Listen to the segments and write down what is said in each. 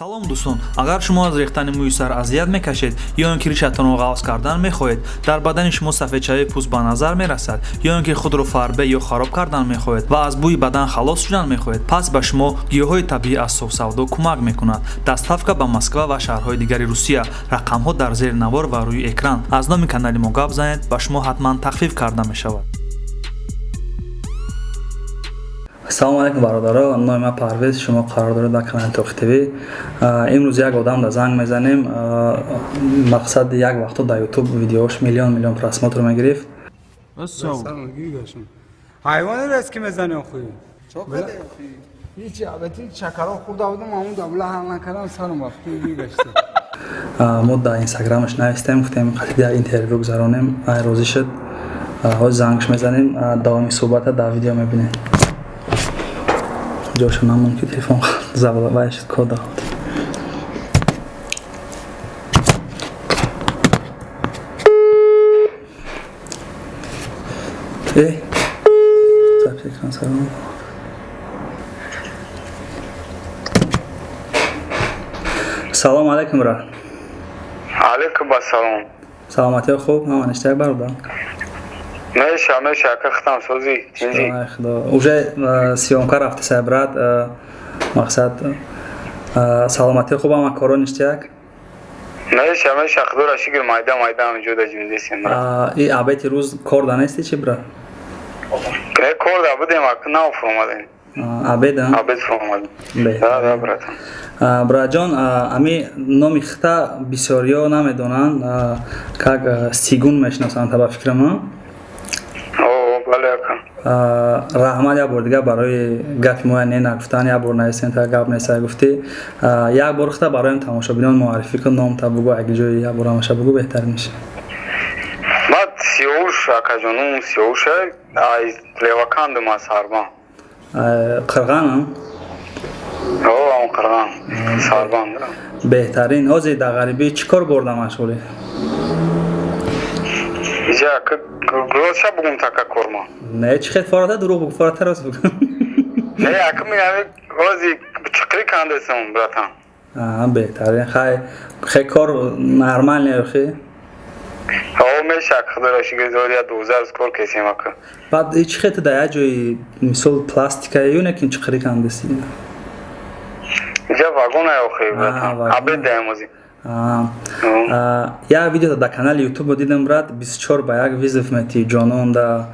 Салом, дӯстон! Агар шумо аз рехтани мӯи сар азият мекашед ё ин ки ришатонро ғафз кардан мехоҳед, дар бадани шумо сафедшавии пӯст ба назар мерасад, ё ин ки худро фарбе ё хароб кардан мехоҳед ва аз бӯи бадан халос шудан мехоҳед, пас ба шумо гиёҳҳои табиӣ аз Софсавдо кӯмак мекунад. Доставка ба Москва ва шаҳрҳои дигари Русия. Рақамҳо дар зери навор ва рӯи экран. Аз номи канали мо гап занед, ба шумо ҳатман тахфиф карда мешавад. Салому алейкум, бародаро! Номи ман Парвез, шумо қарор доред дар канали Тоқи ТВ. Имрӯз як одам да занг мезанем. Мақсади як вақто дар Ютуб видеош миллион миллион просмотр мегирифт. Ҳайвоне рест ки мезани охи. Ҳичи, албатта, шакаро хӯрда будам, ҳамун давла ҳал накардам, сарам рафт гашта. Мо дар Инстаграмаш навистем, гуфтем, қати як интервю гузаронем. Ай розӣ шуд. Ҳозир зангш мезанем, давоми суҳбата дар видео мебинем. Ҷоша намон ки телефон завай шуд, код дод. Э, запись экран сарам. Салому алейкум, брат. Алейкум ассалом. Саломатиё хуб, ҳама ништак, бародар? Меша, меша, ака, хитам созӣ, тинҷӣ? Худо, уже съёмка рафтеса, брат. Мақсад, саломатиё хуб, ҳама коро ништяк? Меша, меша, худоро шукр, майда майда ҳаминҷо да ҷундесем, брат. И абети рӯз кор да нести чи, брат? Не, кор да будем, ака, нав фуромадем. Обед? Обед фуромадем, да, да, братан. Братҷон, ами номи хита бисёриё намедонанд, как Сигун мешиносанд, ба фикрам. Бале, ака. Раҳмат як бор дигар барои гапи моя не нагуфтан, як бор нависем та гап неста гуфтӣ. Як бор хита бароям тамошобинон муаррифӣ кун, номта бугӯ, як ҷои як бор ҳамаша бугӯ, беҳтар меша. Ман Сиёвуш, акаҷонум, Сиёвуша, ай Левакандум, аз Сарбан. Қирғанам? О, қирған, Сарбан. Беҳтарин. Ҳозир дар ғарибӣ чӣ кор бурда машғулӣ? Иҷа ростша бугум, така корма? Не, чӣ хел фората дурӯғ бугӯ, фората рост бугӯ. Не, ака, ми ҳози чиқрӣ кандесам, братан. Беҳтарин. Хай, хе, кор нормал охи? О, меша, худоро шукр, зори 12 рӯз кор кесем, ака. Баъд чӣ хел ту дар як ҷои, мисол, пластика ё не, ки чиқрӣ кандеси? Иҷа вагона, охи, братан, обед даем ҳози. Як видео дар канали Ютубо дидам, брат, 24 ба 1 вызов мети ҷононда,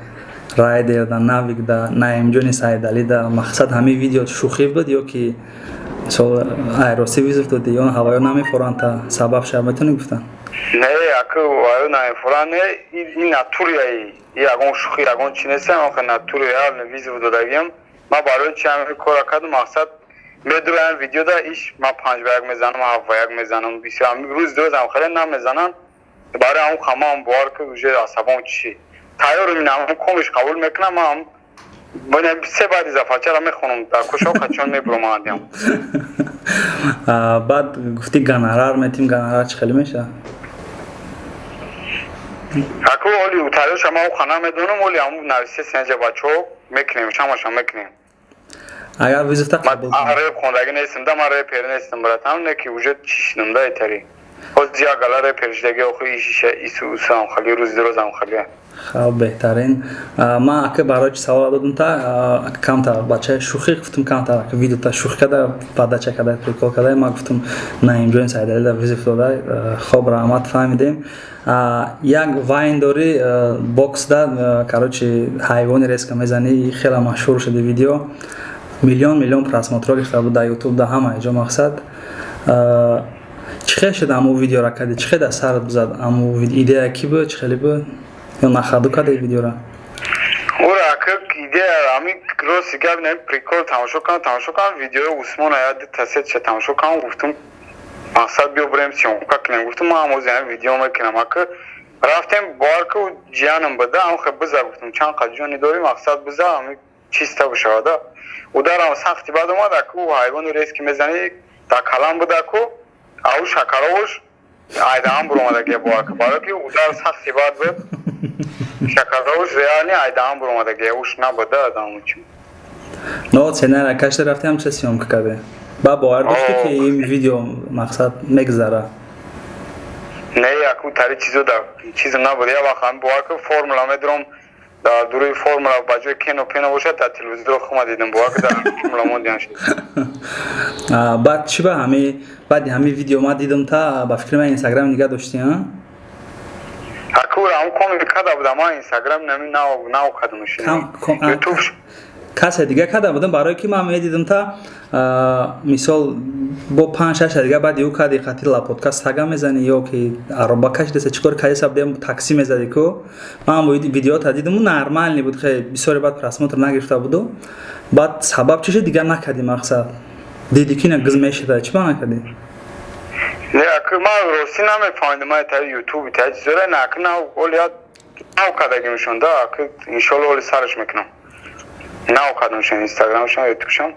Райдерда, Навикда, Наимҷони Саидалида. Мақсад, ҳамин видео шӯхӣ буд ё ки, мисол, айросӣ вызов додӣ, ё ҳаваё намефоранд, та сабаб ша метавонӣ гуфтан? Не, ака, ҳаваё намефоранд, не, ин натурияи, ягон шӯхӣ, ягон чи нестам, охи, натури реально вызов додагиам. Ман барои чи ҳамин кора кардам? Мақсад, медураям видеода иш ман 5 ба 1 мезанам, 7 ба 1 мезанам, бисёр рӯз дӯзам хеле намезанам. Барои ҳамун хамаам бовар ки уже асабом чӣ тайёрум, ин ҳамун комиш қабул мекунам. Ман се баъди зафарчара мехонам, дар кушо қачон мебуромадиам. Баъд гуфтӣ, гонорар метим. Гонорар чӣ хеле мешавад? Аку, оли тайёрша ман уха намедонам, оли ҳамун нависе сенҷа бачаҳо мекунем, шамаша мекунем. Агар вызов та қабул? Реп хондагӣ нестам да, ман репер нестам, братан, не ки уже чишидам да этари. Ҳозир як гала репер шидаги, охи, ишиша ису усам хали рӯзи розам хали. Хаб, беҳтарин. Ман, ака, барои чи савол додам та, камтар бачаи шӯхӣ гуфтум, камтар ака видеота шӯхӣ када, падача када, прикол када. Ман гуфтум, Наимҷони Саидалида вызов дода. Хоб, раҳмат, фаҳмидем. Як вайн дорӣ, боксда, короче, ҳайвони резко мезанӣ, хеле машҳур шуди видео, миллион миллион просмотр ро гирифта буд дар Ютуб, дар ҳама ҷо. Мақсад, чӣ хел шуд аму видеора кардӣ? Чӣ хел дар сарат бизад аму идея? Кӣ буд, чӣ хеле буд ё нахаду кардаи видеора? Ура, ака, идея ами, рости гап, не, прикол тамошо кардам видеои Усмона, як дитасетша тамошо кардам, гуфтум, мақсад, биё бурем съёмка кунем. Гуфтум, ман ҳамози ҳами видео мекунам, ака. Рафтем, бовар ку, ҷиянам буда, амхе биза, гуфтум, чанд қад ҷони дорӣ, мақсад, биза, ами чиста бишавада. Ударам сахти бад омад, аку, ҳайвони рез ки мезанӣ, дар калам буда, ку, ау шакаровуш айдаҳам буромадагия, бовар ку, барои ки удар сахти бад буд, шакаровуш реально айдаҳам буромадагия, уш набуда адамучи. Но сценария кашта рафтем, ча съёмка карде? Ба бовар дошти, ки ин видео мақсад мегзара? Не, яку тари чизо да чизм набуд. Я вақт ҳам бовар ки формула медурам, дар дуруи формула ба ҷои кено пено бошад, дар телевизорро хума дидам. Бовар ки дар формула мондиам шуд. Баъд чӣ ба ҳами баъди ҳами видео ма дидам, та ба фикри ман Инстаграм нигаҳ доштӣ, а? Аку ҳам коми када будам, ман Инстаграм нами нав кадам. Ютуб. Касе дига када будам, барое ки ман медидам та мисол бо панҷ шаша дига баъди ӯ кади қати лапотка сага мезанӣ ё ки ароба кашидеса, чӣ кор кадеса будем, такси мезадӣ ку. Ман видеота дидам, нормальный буд, хеле бисёре баъд просмотр нагирифта буду. Баъд сабаб чӣ шуд, дигар накардӣ? Мақсад, дидӣ ки на гиз мешида, чӣ ба накардӣ? Не, аку ман ростӣ намефаҳмидам, ман таи ютуб, таи чизора. На, аку нав оли нав кардагимшон да, аку иншолло оли сараш мекунам. Нав кардамшон Инстаграмшон, Ютубшон.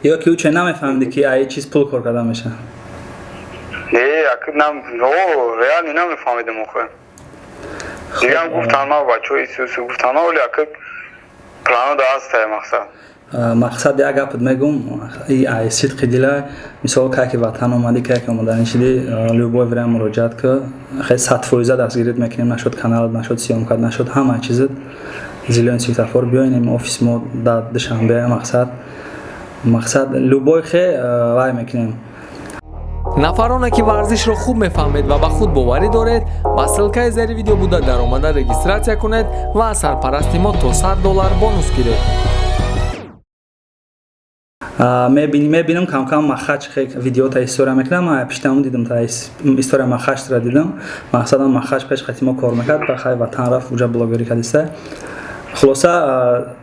Ё ки ӯ че намефаҳмидӣ, ки ай чиз пул кор карда меша? Не, аку нам о реально намефаҳмидам охе. Дигам гуфтан ма бачаҳо исусу гуфтан, оли аку плано да ҳастае мақсад. Мақсад, як гапат мегум, ай сидқи дила. Мисол, кай ки ватан омадӣ, кай ки омаданӣ шидӣ, любой время муроҷиат ки, хеле 100% дастгирит мекунем. Нашуд каналат, нашуд съёмкат, нашуд ҳама чизат, зелёный светофор биёинем, офис мо дар Душанбе. Мақсад, любой хе вай мекунем. Нафароне, ки варзишро хуб мефаҳмед ва ба худ боварӣ доред, ба ссылкаи зери видео буда даромада регистрация кунед ва аз сарпарасти мо то 100 доллар бонус гиред. Мебинам камкам Махач видеота история мекунам, пиштаму дидам, та история Махачра дидам. Мақсадам, Махач пеш қати мо кор мекард, ба хай ватан рафт, уҷа блогерӣ кардиста. Хулоса,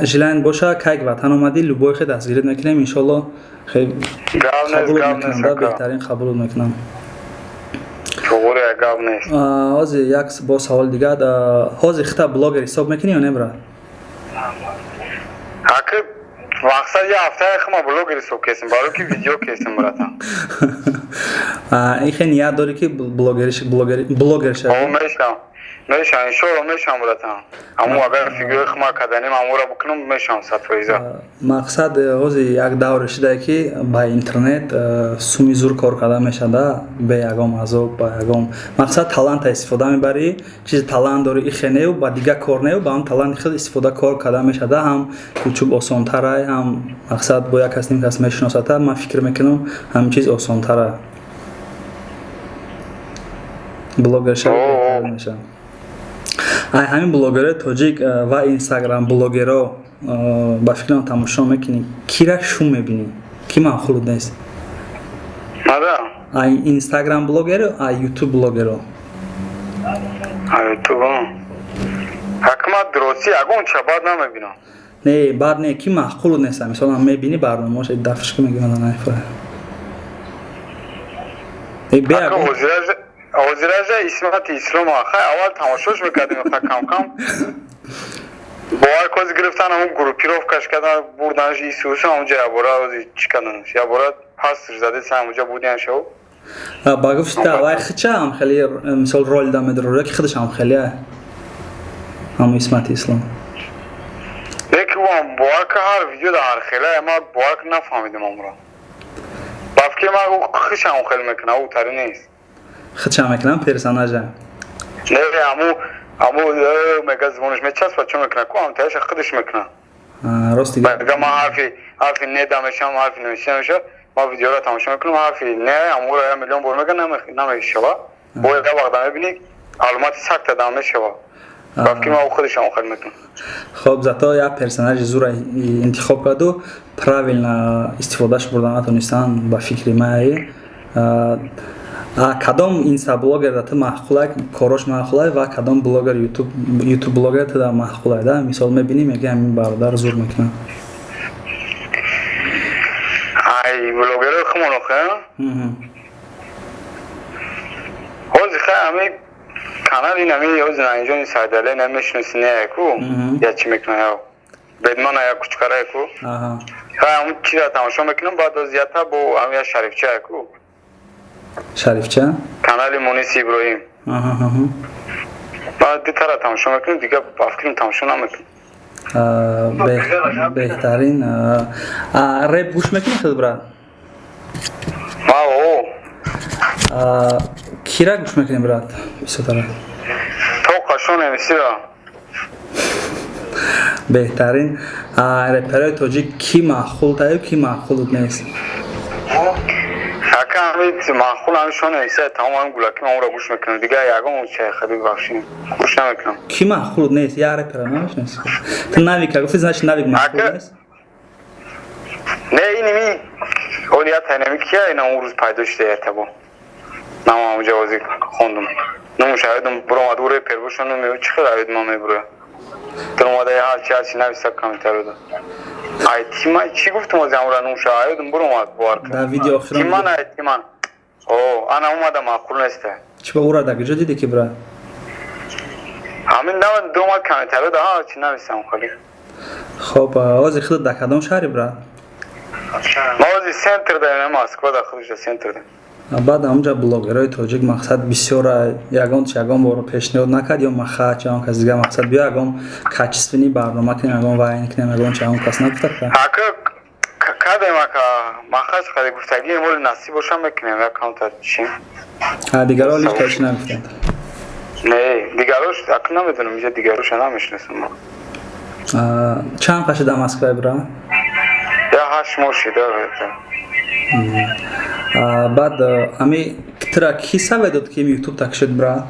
желание боша, кайк ватан омадӣ, любой хе дастгирит мекунем, иншолло. Қабулот мекунам да, беҳтарин қабулот мекунам. Ҳозир як бо саволи дигар. Ҳозир хита блогер ҳисоб мекунӣ ё не, брат? Мақсад, я ҳафтаи хма блогер ҳисоб кесем, барои ки видео кесем, братан. Ин хе ният дорӣ, ки блогер шавӣ? Мешам, мешам, иншоалло мешам, братан. Аммо агар фигураи хма каданем, амора бикунам, мешам 100%. Мақсад, ҳозир як давре шидае, ки ба интернет суми зур кор карда мешада, бе ягон азоб, ба ягон мақсад таланта истифода мебарӣ. Чизи талант дорӣ, ихе неу ба дигар кор неу, ба он таланти худ истифода кор карда мешада. Ҳам Ютуб осонтарай, ҳам мақсад, бо як кас, ним кас мешиносата. Ман фикр мекунам, ҳамин чиз осонтара, блогер шава беҳтар мешавад. Ай ҳамин блогерои тоҷик ва Инстаграм блогеро, ба фикрам, тамошо мекунӣ, кира шум мебинӣ, ки маъқулут нест? Ай Инстаграм блогеро, ай Ютуб блогеро? Ютуб ҳакмат, рости, ягон ча бад намебинам. Не, бад не, ки маъқулут нест. Мисол, мебинӣ барномаош, дафшка мегӯяд. Ҳозиража Исмати Ислом. Хай, аввал тамошош мекардем, кам кам бовар кози гирифтан, ҳамун группировкаш кардан, бурданаш исуса ҳамунҷа, ябора ози чӣ карданаш, ябора пастш задеса, ҳамунҷа будиан шав. Ба гуфта, вай хича ҳам хеле, мисол, рол да медорад, ки худаш ҳам хеле, ҳамун Исмати Ислом. Леки ӯам, бовар ка, ҳар видео да ҳар хеле, ма, бовар ка, нафаҳмидам амро. Ба фикри ман, ӯ хишам хеле мекунад, ӯ тари нест. Худшам мекунам персонажа? Не, аму мега, звониш мечаспа, чо мекунад ку, ам таяша худаш мекунад. Рости. Мега, ман ҳарфи не да мешавам, ҳарфи намешава. Ман видеоро тамошо мекунам, ҳарфи не амуро я миллион бор мега, намешава. Бо як вақт мебинӣ, аломати сакта да мешава. Ба фикри ман, ӯ худашам хел мекунад. Хоб, зато як персонажи зура интихоб карду, правильно истифодаш бурда натонистан, ба фикри ман. Кадом инстаблогер да ту маъқулай, корош маъқулай, ва кадом блогер, ютуб блогер ту да маъқулай да? Мисол, мебинӣ, меги, ҳамин бародар зур мекунад. Ай блогерои хумон охе, ҳозир хай ҳами канали нами ҳозир наинҷони Сайдале намешиноси, не ку, я чӣ мекунад, я бедмана, я кучкарае ку. Хай, ҳамун чиза тамошо мекунам. Баъд оз ята бо ҳам я Шарифчае ку. Шарифча? Канали Муниси Иброҳим. Баъд дутара тамошо мекунам, дига ба фикрам тамошо намекунам. Беҳтарин. Реп гӯш мекунӣ худ, брат? Ма о. Кира гӯш мекунем, брат, бисёртара? То қашон МС-ра. Беҳтарин. Реперои тоҷик ки маъқул таю, ки маъқулут нест? Ака, ҳамин маъқул ҳамин Шон МС, тамом, ҳамин гулаки ман ӯро гӯш мекунам. Дигар ягон чай хаби бахшин гӯш намекунам. Ки маъқулут нест? Як репера намешинаси? Ту Навика гуфти, значит, Навик маъқул нест? Не, иними оли ята инами кия, ина он рӯз пайдо шуда ятабо. Нам ҳамуҷа ози хондум. Нумуш аёдум буромад, ӯ репер боша, нуми чӣ хел аёд ман мебуроя. Дуромада ҳарчи ҳарчи нависа комментариёда. Ай тима чӣ гуфтум, ози ҳамура нумуша аёдум буромад, бовар кун. Дар видео охирон. Тиман, ай тиман. О, ана омада, маъқул неста. Чӣ ба ура дар куҷо дидӣ ки, брат? Ҳамин нава дуромад, комментариёда ҳарчи нависам хали. Хоб, ози худат дар кадом шаҳри, брат? Ма ози центр да, Москва да, худша центр да. Баъд ҳамунҷа блогерҳои тоҷик, мақсад, бисёра, ягон чи ягон бор пешниҳод накард, ё Махач, ягон кас дига, мақсад, биё ягон качественный барнома кунем, ягон вайн кунем, ягон чи ягон кас нагуфта? Ака, кадем, ака, Махач хади гуфтагӣ, моли насиб боша, мекунем як камтар чи. Дигаро лиш качи нагуфтанд? Не, дигарош ака намедонам, иҷа дигароша намешинасам. Чанд қаша дар Москва, бра? Я 8 моҳ шида. Баъд ами тира ки саве дод, ки Ютуб такшид, бра?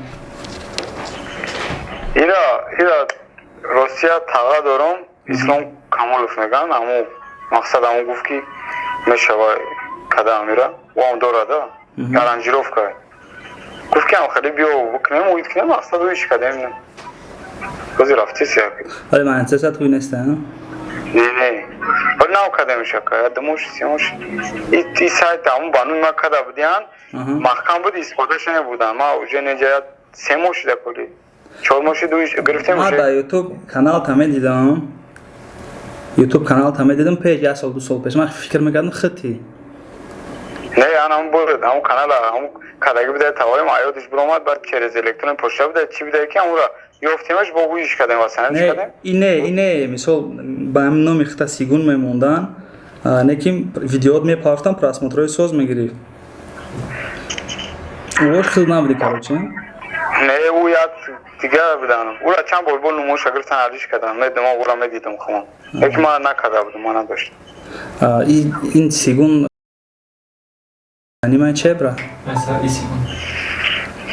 Ира Россия таға дорам, Ислом Камолов меган, аму мақсад, аму гуфт, ки мешава када, амира ӯам дорада аранжировка, гуфт, ки ам хеле биё бикунем, уид кунем, мақсад, уиш кадем, бози рафтис як. Вале манцеса туй неста? Не, не, вале нав кадемш, ака, я думуш симуш и сайт аму ба нуми ма када будиян, маҳкам буд, истифодаша набудан, ма уже неҷа 3 моҳ шида, коли 4 моҳ шид, гирифтем. Ма дар Ютуб каналта медидам, Ютуб каналта медидам пеш, як сол, 2 сол пеш, ман фикр мекардам хити. Не, ан ҳам буд, ҳамун канала ҳамун кадаги буда, тавоим аёдиш биромад, баъд через электронный почта буда, чӣ буда, ки ҳамура ёфтемаш, бо гӯиш кардем, васанаш кардем. Ине, ине, мисол, ба ҳамин номи хита Сигун мемондан, не ки видеот мепафтам, просмотрҳои соз мегирифт. Ӯш хел набуди, короче. Не, ӯ як дигар будан, ӯра чанд бор бо нумоша гирифтан, алиш кардам, медидам, ӯра медидам хумон, лекин ман накарда будам, ман надоштам. Ин Сигун нимаи че, бра?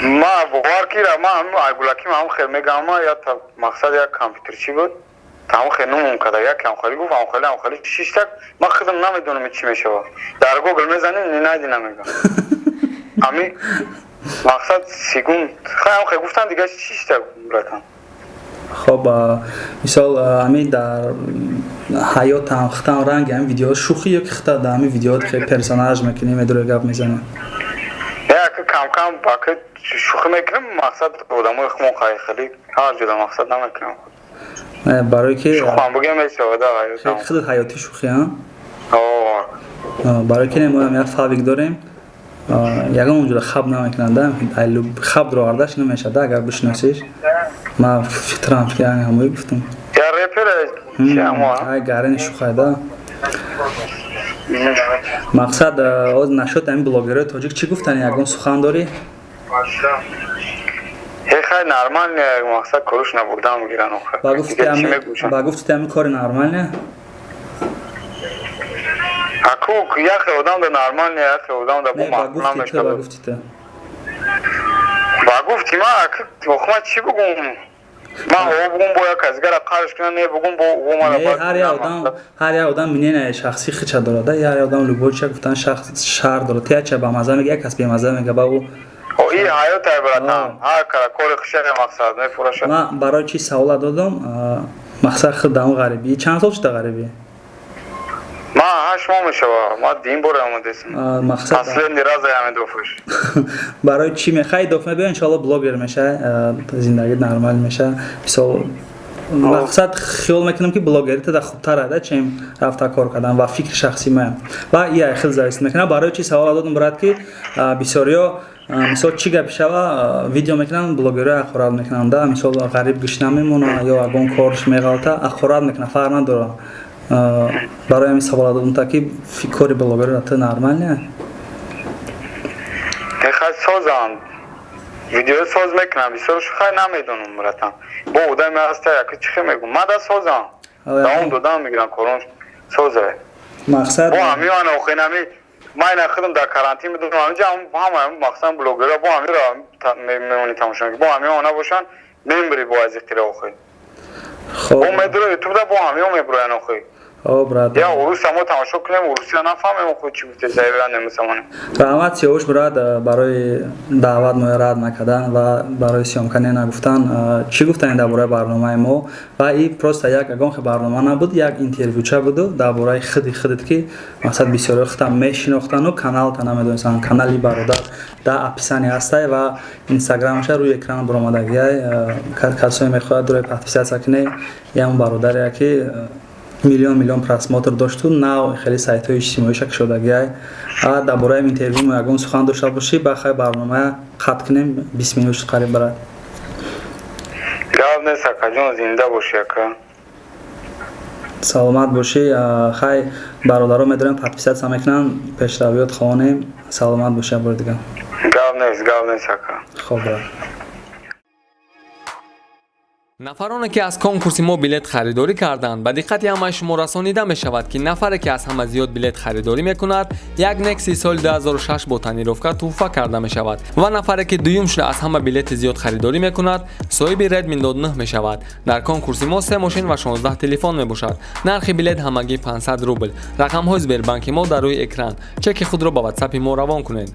Ма бовар кира, ма айгулаки ҳам хел мегам, ма я мақсад, як компютерчӣ буд, ҳам хел нумум када, як ҳам хеле гуфт, ҳам хеле, ҳам хеле шиштак, ма худам намедонам чӣ мешава, дар Гугл мезанем, не найди, намегам, ами мақсад Сигун хай ҳам хел гуфтан, дига шиштак, братан. Хоб, мисол, ами дар ҳаётам хитам ранги ҳами видео шӯхӣ, ё ки хита дар ҳами видео хел персонаж мекунӣ, медуре гап мезанӣ? Як кам-кам баки шӯхӣ мекунем, мақсад, одамои хумон хеле ҳар ҷода, мақсад, намекунем. Барое ки шӯхам бугем, мешавад. Худат ҳаётӣ шӯхӣ, барое ки мо як фавик дорем, ягон онҷода хаб намекунанда, хаб дуровардаш намешада, агар бишиносиш, ма фитрам ҳамои гуфтам. Я репер? Ай гарини шӯхайда. Мақсад, оз нашуд, ҳамин блогерҳои тоҷик чӣ гуфтани, ягон сухан дорӣ? Хай, нормально, мақсад, коруш набурдан мегиран. Ба гуфти ҳамин кори нормально? Аку, яхе одам да нормально, яхе одам да бо маъқул намешавад. Ба гуфти ту. Ба гуфти ма, охма, чӣ бугум? Ман о бугум, бо як казигара қарш кунам, не бугум, бо о мара. Ҳар як одам, ҳар як одам мнение шахсӣ хича дорад. Ҳар як одам любой ча гуфтан шахс шаҳр дорад. Тия ча ба маза мега, як кас бемаза мега, ба ӯ. И ҳаёт ай, братан, ҳар кара кори хиша, мақсад, мефураша. Ман барои чӣ савола додам? Мақсад, худ даҳум ғарибӣ чанд сол шуда, ғарибӣ? Ман 8 моҳ мешава, ман дин бора омадесам. Мақсад, последний раз ҳамин дофаш. Барои чӣ мехоҳӣ доф мебиё, иншоалло блогер меша, зиндагӣ нормал меша. Мисол, мақсад, хиёл мекунам, ки блогери тада хубтар ада, чем рафта кор кардан, ва фикри шахсӣ маям, ва ия хел зависит мекунам. Барои чӣ савола додам, брат, ки бисёриё, мисол, чӣ гапи шава, видео мекунанд, блогерҳо ҳақорат мекунанд да. Мисол, ғариб гӯш намемона ё ягон корш меғалта, ҳақорат мекунад, фарқ надорад. Барои ҳамин савола додам, та ки кори блогерро ту нормально. Мехай созам, видео соз мекунам, бисёр хай намедонам, братан. Бо одаме ҳаста, яки чӣ хел мегӯм, мада созам, давом додам, мегирам, корон соза. Мақсад бо ҳамиён охин ҳами ман ина худам дар карантин будам, ҳаминҷа ҳама мақсад блогера бо ҳамиро мемонӣ тамошо, бо ҳамиён набошанд, мембри бо аз иқтира охи. Хоб. Бо медура ютубда, бо ҳамиён мебуроян охи. О, брат. Я урусса мо тамошо кунем, урусия нафаҳмем охи, чӣ гуфте заявия немусамонем. Раҳмат, Сиёвуш брат, барои даъват моя рад накардан ва барои съёмка не нагуфтан. Чӣ гуфтанед дар бораи барномаи мо? Ва и просто як ягон хел барнома набуд, як интервюча буду дар бораи худи худат, ки мақсад бисёриҳо худам мешинохтану каналта намедонистанд. Канали бародар дар описание ҳастай ва инстаграмаша рӯи экран баромадагиай. Касое мехоҳад, дурои подписаться кунед. Ям бародаре ки миллион миллион просмотр дошту, нав хеле сайтҳои иҷтимоиша кушодагиай. Дар бораи интервю мо ягон сухан дошта бошӣ, ба хай барномая қатъ кунем, 20 минут шуд қариб, брат. Гап нест, акаҷон, зинда бошӣ, ака. Саломат бошӣ. Хай, бародаро медорем, подписаться мекунанд, пешравиёт хоҳонем. Саломат бошӣ як бори дигар. Гап нест, гап нест, ака. Хоб, брат. Нафароне, ки аз конкурси мо билет харидорӣ карданд, ба диққати ҳамаи шумо расонида мешавад, ки нафаре, ки аз ҳама зиёд билет харидорӣ мекунад, як Некси соли 2006 бо тонировка тӯҳфа карда мешавад ва нафаре, ки дуюм шуда аз ҳама билети зиёд харидорӣ мекунад, соҳиби Redmi Note 9 мешавад. Дар конкурси мо се мошин ва 16 телефон мебошад. Нархи билет ҳамагӣ 500 рубл. Рақамҳои Сбербанки мо дар рӯи экран. Чеки худро ба ватсапи мо равон кунед.